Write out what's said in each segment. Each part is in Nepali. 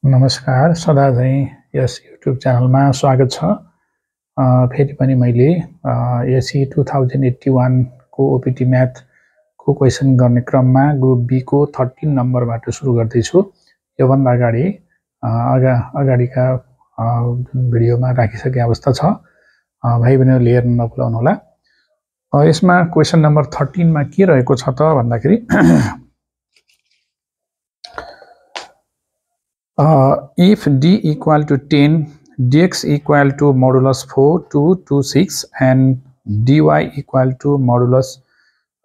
नमस्कार, सदा झैं यस युट्युब च्यानलमा स्वागत छ। फेरि पनि मैले एसई 2081 को ओपीटी म्याथ को क्वेशन गर्ने क्रममा ग्रुप बी को 13 नम्बरबाट सुरु गर्दैछु। योभन्दा अगाडिका भिडियोमा राखिसके अवस्था छ। भाइ बहिनीहरूले हेर्न नभुलाउनुहोला। यसमा क्वेशन नम्बर 13 मा के रहेको छ त भन्दाखेरि if d equal to 10, dx equal to modulus 4 to 26 and dy equal to modulus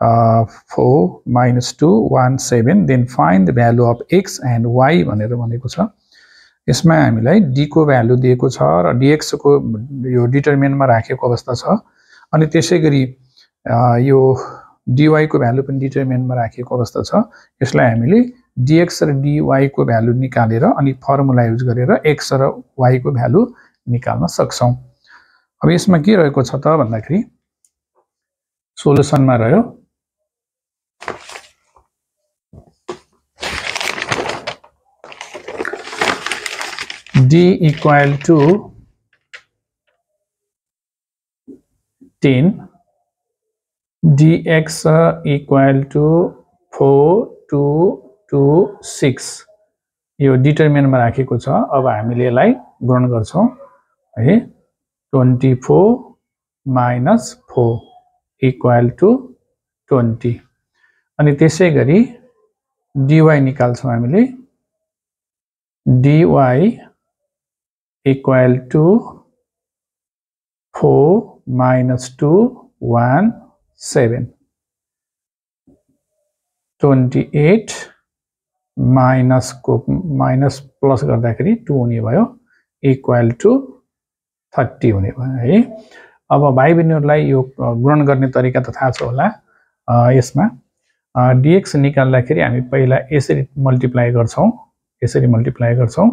4 minus 2 1 7, then find the value of x and y भनेर भनेको छ। यसमा हामीलाई d को भ्यालु दिएको छ र dx को यो डिटरमिनेन्टमा राखेको अवस्था छ। अनि त्यसैगरी यो dy को भ्यालु पनि डिटरमिनेन्टमा राखेको अवस्था छ। यसलाई हामीले dx र dy को भ्यालु निकालेर अनि फर्मुला युज गरेर x र y को भ्यालु निकाल्न सक्छौं। अब यसमा के रहेको छ त भन्दाखेरि सोलुसनमा रह्यो d equal to 10, dx equal to 4 to 6 यो डिटरमिनेन्टमा राखेको छ। अब हामीले यसलाई गुणन गर्छौं है। 24 minus 4 equal to 20 अनि त्यसैगरी dy निकाल्छौं हामीले। dy equal to 4 minus 2 1 7, 28 minus plus गर्दाखेरि 2 हुने भयो इक्वल टु 30 हुने भयो है। अब भाइ बहिनीहरुलाई यो गुणन गर्ने तरिका त थाहा छ होला। यसमा dx निकाल्दाखेरि हामी पहिला यसरी मल्टिप्लाई गर्छौं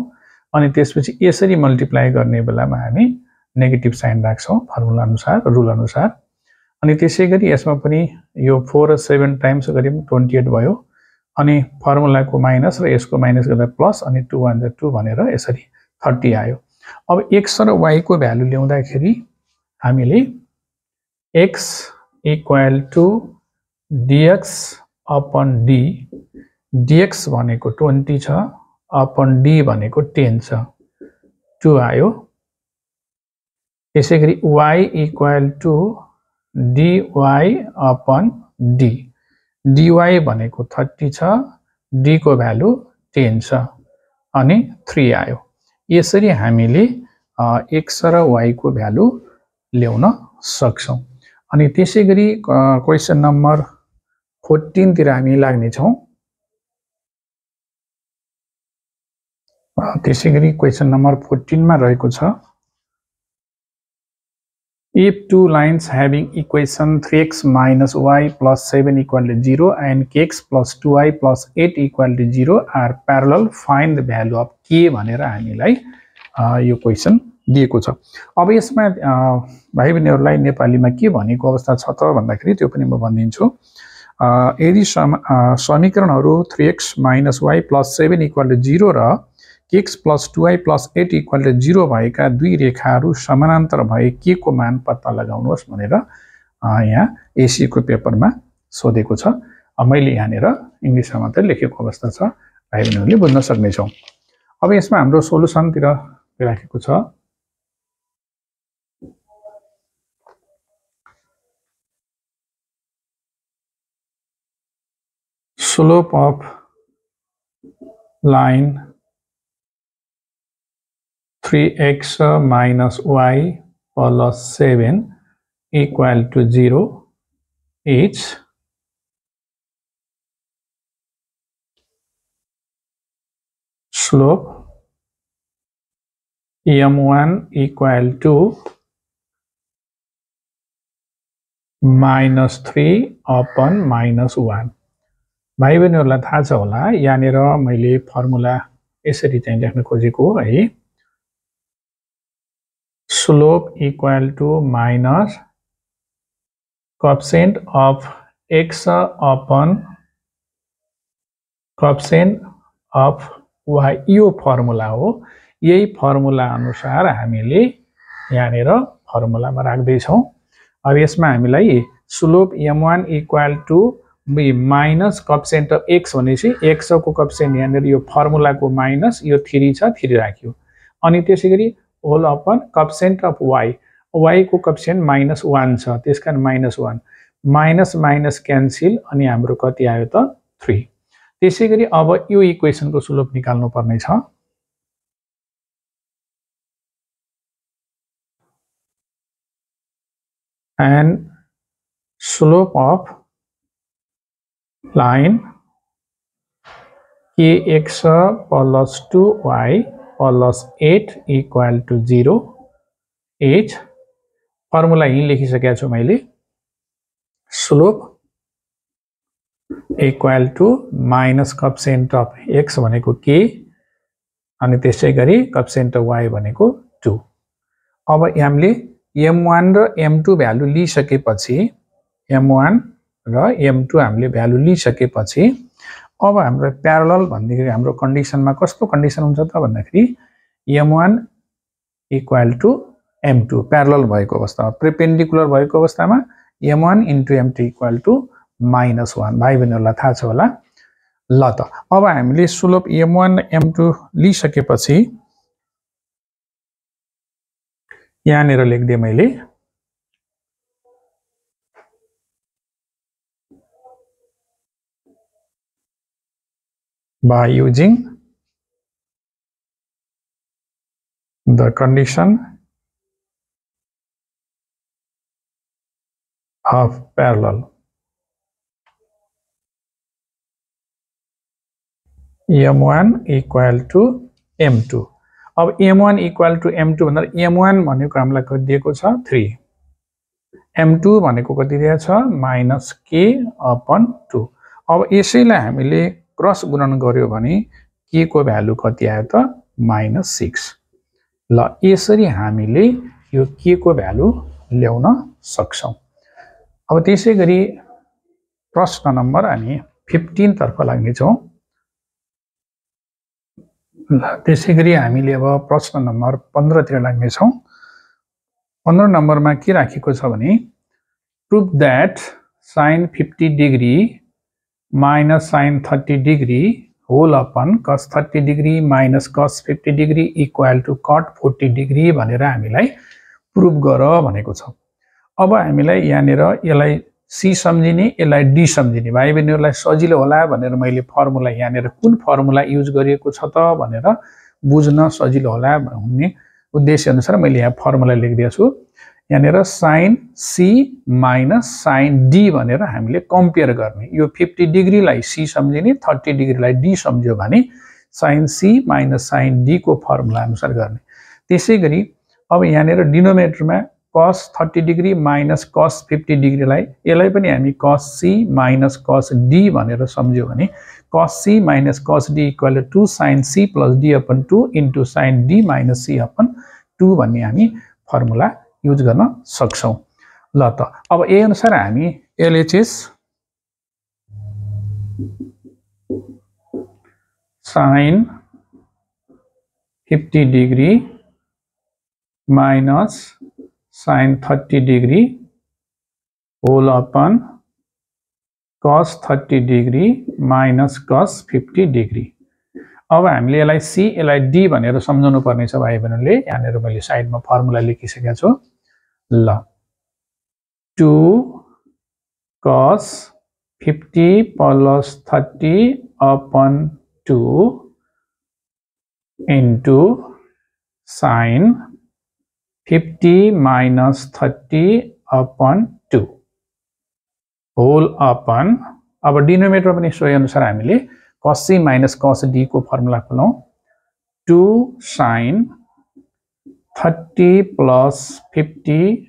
अनि त्यसपछि यसरी मल्टिप्लाई गर्ने बेलामा हामी नेगेटिभ साइन राख्छौं फर्मुला अनुसार, रुल अनुसार। अनि त्यसैगरी यसमा पनि यो 4 र 7 टाइम्स गरे 28 भयो अनि फर्मुलाको माइनस र यसको माइनस गर्दा प्लस अनि 2 1 जा 2 भनेर यसरी 30 आयो। अब x र y को भ्यालु ल्याउँदाखेरि हामीले x equal to dx upon d, dx भनेको 20 छ अपन d भनेको 10 छ, 2 आयो। त्यसैगरी y equal to dy upon d, dy भनेको 30 छ, d को भ्यालु 10 छ अनि 3 आयो। यसरी हामीले x र y को भ्यालु ल्याउन सक्छौं। अनि त्यसैगरी क्वेशन नम्बर 14 तिर हामी लाग्ने छौं। त्यसैगरी क्वेशन नम्बर 14 मा रहेको छ if two lines having equation 3x minus y plus 7 equal to 0 and kx plus 2y plus 8 equal to 0 are parallel, find the value of k भनेर हामीलाई यो क्वेशन दिएको छ। अब यसमा भाइ बहिनीहरुलाई नेपालीमा के भनेको अवस्था छ त भन्दाखेरि त्यो पनि म भनिदिन्छु। यदि समीकरणहरु 3x minus y plus 7 equal to 0 र kx plus 2y plus 8 equal to 0 भएका दुई रेखाहरू समानान्तर भए के को मान पत्ता लगाउनुहोस् भनेर यहाँ एसी को पेपरमा सोधेको छ। मैले यहाँनेर इंग्लिशमा मात्र लेखेको अवस्था छ, भाइ बहिनीहरुले बुझ्न सक्ने छौं। अब यसमा हाम्रो सोलुसन तिर राखेको छ। slope of line 3x minus y plus 7 equal to 0 is slope m1 equal to minus 3 upon minus 1। भाइ बहिनीहरुलाई थाहा छ होला, यहाँनेर मैले फर्मुला यसरी चाहिँ लेख्न खोजेको है। slope equal to minus coefficient of x upon coefficient of y यो फर्मुला हो। यही फर्मुला अनुसार हामीले यहाँनिर फर्मुलामा राख्दै छौं। अब यसमा हामीलाई slope m1 equal to b minus coefficient of x भनेपछि x को कोएफिसिएन्ट यहाँनिर यो फर्मुलाको माइनस यो 3 छ 3 राख्यो। अनि त्यसैगरी whole upon coefficient of y को कोएफिसिएन्ट -1 छ, त्यसकारण -1 माइनस माइनस क्यान्सल अनि हाम्रो कति आयो त 3। त्यसैगरी अब यो इक्वेसनको स्लोप निकाल्नु पर्ने छ। and slope of line kx plus 2y plus 8 equal to 0 8 formula यही लेखिसकेको छु मैले। Slope equal to minus coefficient of x भनेको k अनि त्यसैगरी कोएफिसिएन्ट अफ y भनेको 2। अब हामीले m1 र m2 भ्यालु लिइसकेपछि m1 र m2 हामीले भ्यालु लिइसकेपछि अब हाम्रो प्यारलल भन्दाखेरि हाम्रो कन्डिसनमा कस्तो कन्डिसन हुन्छ त भन्दाखेरि m1 equal to m2 parallel भएको अवस्थामा, परपेन्डिकुलर भएको अवस्थामा m1 into m2 equal to -1। भाइ बहिनीहरुलाई थाहा छ होला। ल त अब हामीले स्लोप m1 m2 लिइसकेपछि यहाँनिर लेख्दै मैले by using the condition of parallel m1 equal to m2। अब m1 equal to m2 भन्दा m1 भनेको हामीलाई कति दिएको छ 3, m2 भनेको कति दिएको छ -k/2। अब यसैलाई हामीले क्रस गुणन गर्यो भने k को भ्यालु कति आयो त -6। ल यसरी हामीले यो k को भ्यालु ल्याउन सक्छौं। अब त्यसैगरी प्रश्न नम्बर हामी 15 तर्फ लाग्ने छौं। त्यसैगरी हामीले अब प्रश्न नम्बर 15 तिर लाग्ने छौं। 15 नम्बरमा के राखेको छ भने prove that sin 50 degree minus sin 30 degree whole upon cos 30 degree minus cos 50 degree equal to cot 40 degree भनेर हामीलाई प्रुभ गर भनेको छ। अब हामीलाई यहाँनिर यसलाई c सम्झिने यसलाई d सम्झिने भाइ बहिनीहरुलाई सजिलो होला भनेर मैले फर्मुला यहाँनिर कुन फर्मुला युज गरिएको छ त भनेर बुझ्न सजिलो होला भन्ने उद्देश्य अनुसार मैले यहाँ फर्मुला लेखिदिएको छु। यहाँनिर sin c minus sin d भनेर हामीले कम्पेयर गर्ने। यो 50 डिग्री लाई c सम्झिने 30 डिग्री लाई d सम्झ्यो भने sin c minus sin d को फर्मुला अनुसार गर्ने। त्यसैगरी अब यहाँनिर डिनोमिनेटरमा cos 30 degree minus cos 50 degree लाई यसलाई पनि हामी cos c minus cos d भनेर सम्झ्यो भने cos c minus cos d equal to 2 sin c plus d upon 2 into sin d minus c upon 2 भन्ने हामी फर्मुला युज गर्न सक्छौं। ल त अब यही अनुसार हामी LHS sin 50 degree minus sin 30 degree whole upon cos 30 degree minus cos 50 degree. अब हामीले यसलाई c यसलाई d भनेर सम्झाउनु पर्ने छ भाइ बहिनीले। यहाँनिर मैले साइडमा फर्मुला लेखिसकेको छु। ल 2 cos 50 plus 30 upon 2 into sin 50 minus 30 upon 2 whole upon अब डिनोमिनेटर पनि सोही अनुसार हामीले cos c minus cos d को formula खोलौं। 2 sin 30 plus 50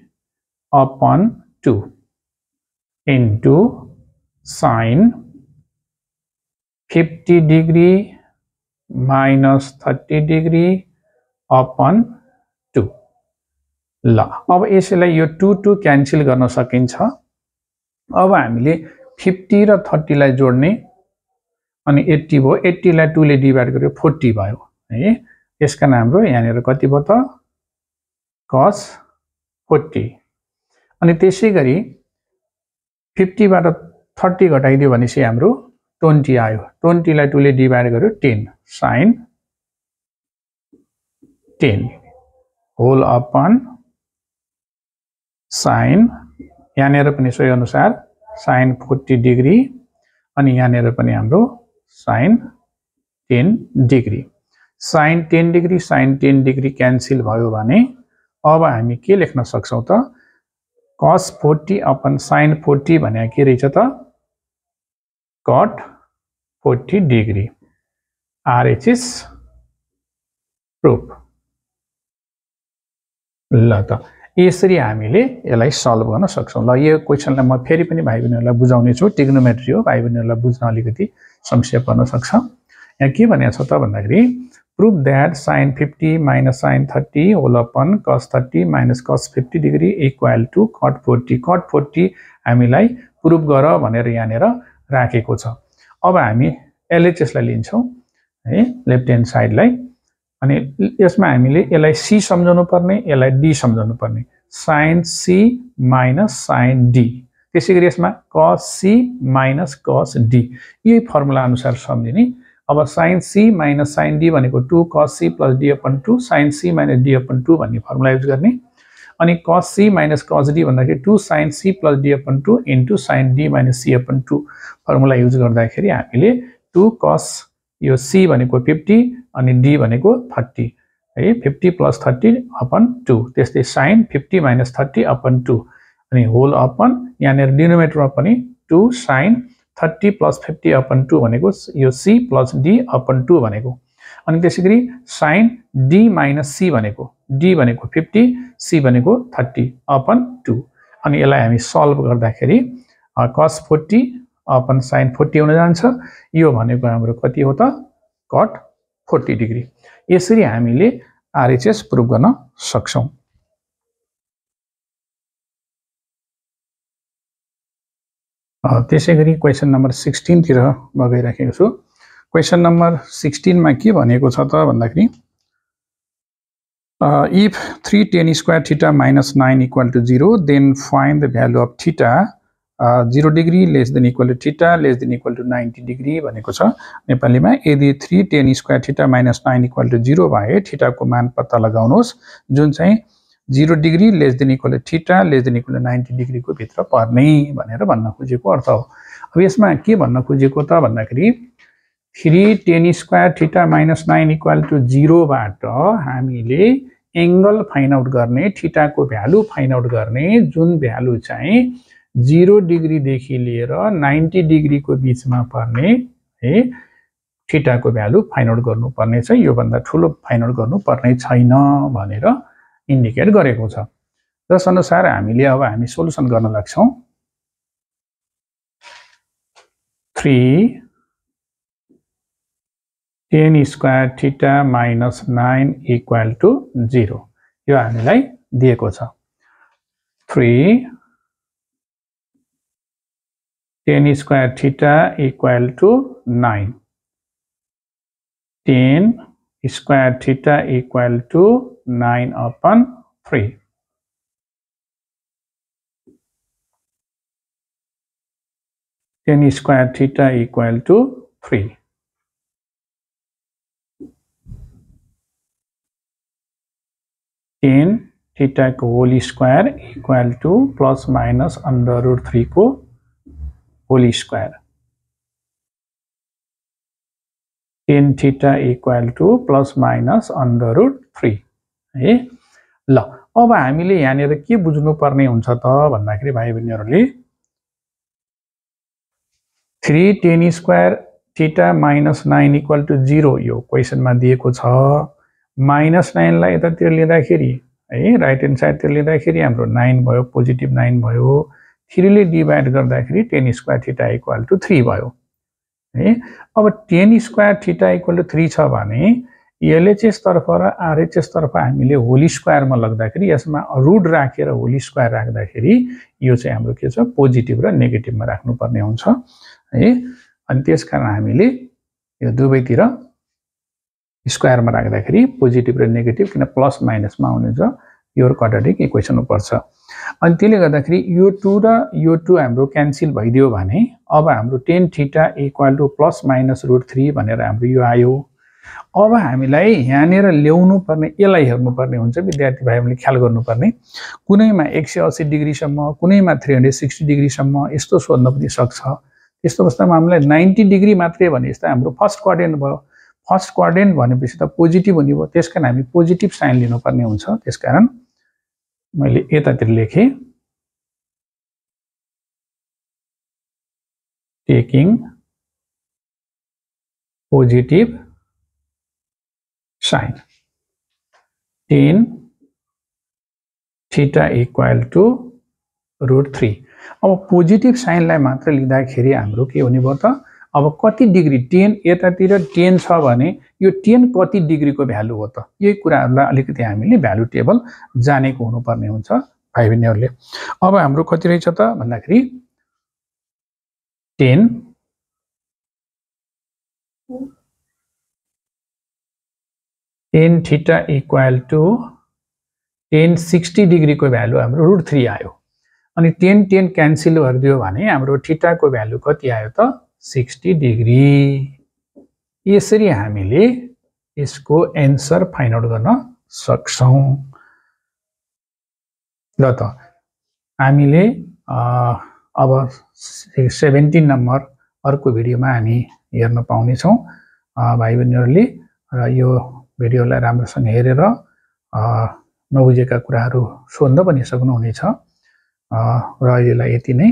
upon 2 into sin 50 degree minus 30 degree upon 2। ल अब यसैलाई यो 2 क्यान्सल गर्न सकिन्छ। अब हामीले 50 र 30 लाई जोड्ने अनि 80 भयो 80 लाई 2 ले डिभाइड गर्यो 40 भयो है यसका हाम्रो यहाँनिर कति भयो त cos 40 अनि त्यसैगरी 50 बाट 30 घटाइदियो भनेपछि हाम्रो 20 आयो 20 लाई 2 ले डिभाइड गर्यो 10 sin 10 होल अपन sin यहाँनिर पनि सोही अनुसार sin 40 डिग्री अनि यहाँनिर पनि हाम्रो sin 10 degree sin 10 degree sin 10 degree cancel भयो भने अब हामी के लेख्न सक्छौं त cos 40 अपन sin 40 भने के रहेछ त cot 40 डिग्री RHS प्रुफ ल त यसरी हामीले यसलाई सल्भ गर्न सक्छौं ल यो क्वेशनलाई म फेरि पनि भाइ बहिनीहरुलाई बुझाउने छु ट्रिग्नोमेट्री हो भाइ बहिनीहरुलाई बुझ्न अलिकति समस्या पर्न सक्छ यहाँ के भनेको छ त भन्दाखेरि proof that sin 50 minus sin 30 whole upon cos 30 minus cos 50 degree equal to cot 40 cot 40 हामीलाई प्रुफ गर भनेर यहाँनिर राखेको छ अब हामी LHS लाई लिन्छौं है लेफ्ट ह्यान्ड साइडलाई अनि यसमा हामीले यसलाई c सम्झाउनु पर्ने यसलाई d सम्झाउनु पर्ने sin c minus sin d त्यसैगरी यसमा cos c minus cos d यही फर्मुला अनुसार सम्झिने अब sin c minus sin d भनेको 2 cos c plus d upon 2 sin c minus d upon 2 भन्ने फर्मुला युज गर्ने अनि cos c minus cos d भन्दाखेरि 2 sin c plus d upon 2 into sin d minus c upon 2 formula use गर्दाखेरि हामीले 2 cos यो c भनेको 50 अनि d भनेको 30 है 50 plus 30 upon 2 त्यस्तै sin 50 minus 30 upon 2 अनि होल अपन यहाँनिर डिनोमिनेटरमा पनि 2 sin 30 plus 50 upon 2 भनेको यो c plus d upon 2 भनेको अनि त्यसैगरी sin d minus c भनेको d भनेको 50 c भनेको 30 upon 2 अनि यसलाई हामी सल्भ गर्दाखेरि cos 40 upon sin 40 हुन जान्छ यो भनेको हाम्रो कति हो त cot 40 डिग्री यसरी हामीले RHS प्रुफ गर्न सक्छौं त्यसैगरी क्वेशन नम्बर 16 तिर म गइराखेको छु क्वेशन नम्बर 16 मा के भनेको छ त भन्दाखेरि if 3 tan square theta minus 9 equal to 0 then find the value of theta 0 degree less than equal to theta less than equal to 90 degree भनेको छ नेपालीमा यदि 3 tan square theta minus 9 equal to 0 भए थीटा को मान पत्ता लगाउनुहोस् जुन चाहिँ 0 degree less than equal to theta less than equal to 90 degree को भित्र पर्ने भनेर भन्न खोजेको अर्थ हो अब यसमा के भन्न खोजेको त भन्दाखेरि 3 tan square theta minus 9 equal to 0 बाट हामीले एंगल फाइन्ड आउट गर्ने थीटा को भ्यालु फाइन्ड आउट गर्ने जुन भ्यालु चाहिँ 0 डिग्री देखि लिएर 90 डिग्री को बीचमा पर्ने है थीटा को भ्यालु फाइन्ड आउट गर्नु पर्ने छ यो भन्दा ठूलो फाइन्ड आउट गर्नु पर्ने छैन भनेर इन्डिकेट गरेको छ जस अनुसार हामीले अब हामी सोलुसन गर्न लाग्छौं 3 tan square theta minus 9 equal to 0 यो हामीलाई दिएको छ 3 tan square theta equal to 9 tan square theta equal to 9 upon 3 tan square theta equal to 3 tan theta को whole square equal to plus minus under root 3 को whole square tan theta equal to plus minus under root 3 है ल अब हामीले यहाँनिर के बुझ्नु पर्ने हुन्छ त भन्दाखेरि भाइ बहिनीहरुले 3 tan square theta minus 9 equal to 0 यो क्वेशनमा दिएको छ minus 9 लाई यतातिर लिँदाखेरि है राइट ह्यान्ड साइड तिर लिँदाखेरि हाम्रो 9 भयो पोजिटिभ 9 भयो 3 ले डिभाइड गर्दाखेरि tan square theta equal to 3 भयो है अब tan square theta equal to 3 छ भने LHS तर्फ र RHS तर्फ हामीले होल स्क्वायर मा लाग्दाखेरि यसमा रुट राखेर होल स्क्वायर राख्दाखेरि यो चाहिँ हाम्रो के छ पोजिटिभ र नेगेटिभ मा राख्नु पर्ने हुन्छ है अनि त्यसकारण हामीले यो दुवैतिर स्क्वायरमा राख्दाखेरि पोजिटिभ र नेगेटिभ किन प्लस माइनसमा आउनुहुन्छ यो क्वाड्रेटिक इक्वेसन पर्छ। अनि त्यसले गर्दाखेरि यो 2 र यो 2 हाम्रो क्यान्सल भइदियो भने अब हाम्रो tan theta equal to plus minus √3 भनेर हाम्रो यो आयो। अब हामीलाई यहाँनिर ल्याउनु पर्ने यसलाई हेर्नुपर्ने हुन्छ विद्यार्थी भाइहरूले ख्याल गर्नुपर्ने कुनैमा 180 डिग्रीसम्म कुनैमा 360 डिग्रीसम्म यस्तो सोध्न पनि सक्छ। त्यस्तो अवस्थामा हामीलाई 90 डिग्री मात्रै भने जस्तो हाम्रो फर्स्ट क्वाड्रेन्ट भयो। फर्स्ट क्वाड्रेन्ट भनेपछि त पोजिटिभ हुने भयो, त्यसकारण हामी पोजिटिभ साइन लिनुपर्ने हुन्छ। त्यसकारण मैले यतातिर लेखेँ taking positive sign tan theta equal to √3। अब पोजिटिभ साइनलाई मात्र लिँदाखेरि हाम्रो के हुने भयो त अब कति डिग्री tan यतातिर tan छ भने यो tan कति डिग्रीको भ्यालु हो त यही कुराहरुलाई अलिकति हामीले भ्यालु टेबल जानेको हुनुपर्ने हुन्छ भाइ बहिनीहरुले। अब हाम्रो कति रहेछ त भन्दाखेरि tan theta equal to tan 60 degree को भ्यालु हाम्रो √3 आयो। अनि tan क्यान्सल गरिदियो भने हाम्रो थीटा को भ्यालु कति आयो त 60 डिग्री। यसरी हामीले यसको एन्सर फाइन्ड आउट गर्न सक्छौं। ल त हामीले अब 17 नम्बर अर्को भिडियोमा हामी हेर्न पाउने छौं। भाइ बहिनीहरुले यो भिडियोलाई राम्रोसँग हेरेर नबुझेका कुराहरू सोध्न पनि सक्नुहुनेछ। र यसलाई यति नै